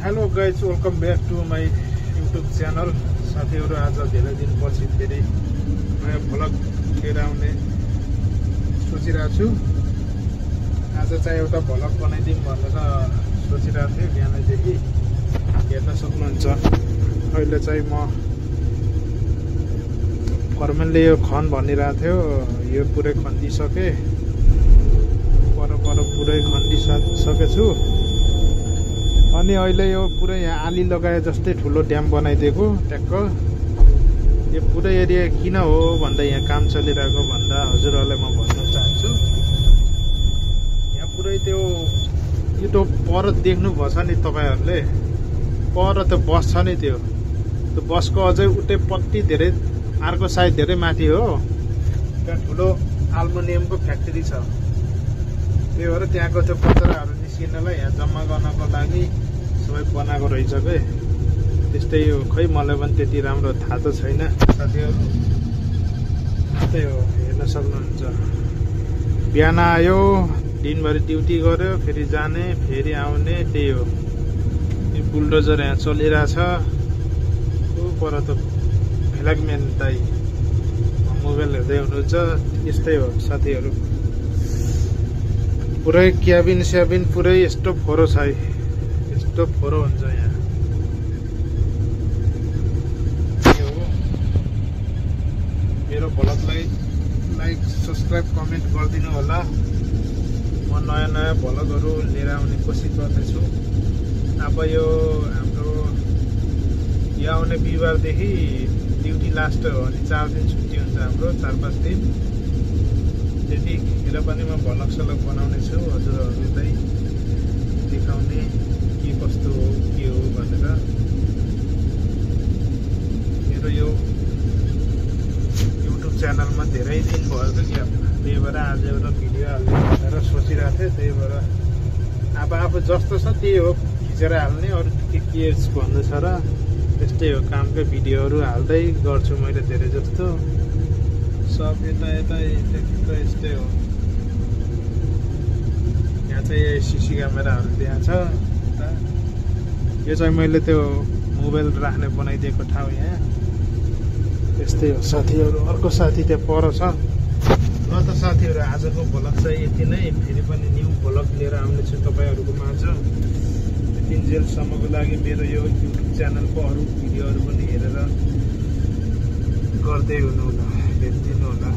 Hello guys, welcome back to my YouTube channel. साथीहरू, आज धेरै दिनपछि फेरि नयाँ भ्लग लिएर आउने सोचिरहेको छु। आज चाहिँ एउटा भ्लग बनाइदिउँ भनेर सोचिरहेको थिएँ बिहानैदेखि। हेर्न सक्नुहुन्छ अहिले चाहिँ म फर्मेलले यो खन भनिरहेको थियो, यो पुरै खन्दिसकेँ। पर पुरै खन्दिसकेछु। अनि अहिले यो पुरै यहाँ आली लगाए जस्तै ठुलो ड्याम बनाइदिएको ट्याक्क। यो पुरै एरिया किन हो भन्दा यहाँ काम चलिरहेको भन्दा हजुरहरूलाई म भन्न चाहन्छु। यहाँ पुरै त्यो यो पर देख्नुभएछ नि तपाईँहरूले, पर त्यो बस छ नि, त्यो बसको अझै उतैपट्टि धेरै अर्को साइड धेरै माथि हो, त्यहाँ ठुलो एल्युमिनियमको फ्याक्ट्री छ। त्यही भएर त्यहाँको त्यो कचराहरू निस्किनलाई यहाँ जम्मा गर्नको लागि सबै बनाएको रहेछ के। त्यस्तै हो, खै मलाई पनि त्यति राम्रो थाहा त छैन साथीहरू। त्यस्तै हो, हेर्न सक्नुहुन्छ। बिहान आयो, दिनभरि ड्युटी गर्यो, फेरि जाने फेरि आउने, त्यही हो। यो बुलडोजर यहाँ चलिरहेछ। पर त फ्ल्यागम्यान दाइ मोबाइल हेर्दै हुनुहुन्छ। यस्तै हो साथीहरू, पुरै क्याबिन स्याबिन पुरै यस्तो फोरो छ, यस्तो फोरो हुन्छ यहाँ। मेरो भ्लगलाई लाइक सब्सक्राइब कमेन्ट गरिदिनु होला। म नयाँ नयाँ भ्लगहरू लिएर आउने कोसिस गर्दैछु। अब यो हाम्रो यो आउने बिहिबारदेखि ड्युटी लास्ट हो अनि 4 दिन छुट्टी हुन्छ हाम्रो, 4-5 दिन। त्यतिखेर पनि म भ्लग सलग बनाउने छु, हजुरहरूलाई देखाउने के कस्तो हो के हो भनेर। मेरो यो युट्युब च्यानलमा धेरै दिन भयो कि ग्याप, त्यही भएर आज एउटा भिडियो हाल्ने भनेर सोचिरहेको थिएँ। त्यही भएर अब आफू जस्तो छ त्यही हो खिचेर हाल्ने, अरू के भन्नु छ र। त्यस्तै हो, कामकै भिडियोहरू हाल्दै गर्छु मैले धेरै जस्तो। सब यता यस्तै हो। यहाँ चाहिँ सिसी क्यामेराहरू त्यहाँ छ। यो चाहिँ मैले त्यो मोबाइल राख्ने बनाइदिएको ठाउँ यहाँ। यस्तै हो साथीहरू। अर्को साथी त्यहाँ पर छ। ल त साथीहरू, आजको भ्लग चाहिँ यति नै। फेरि पनि न्यू भ्लग लिएर आउनेछु तपाईँहरूको माझ। दिनजेलसम्मको लागि मेरो यो युट्युब च्यानलको अरू भिडियोहरू पनि हेरेर गर्दै हुनु होला, हेरिदिनु होला।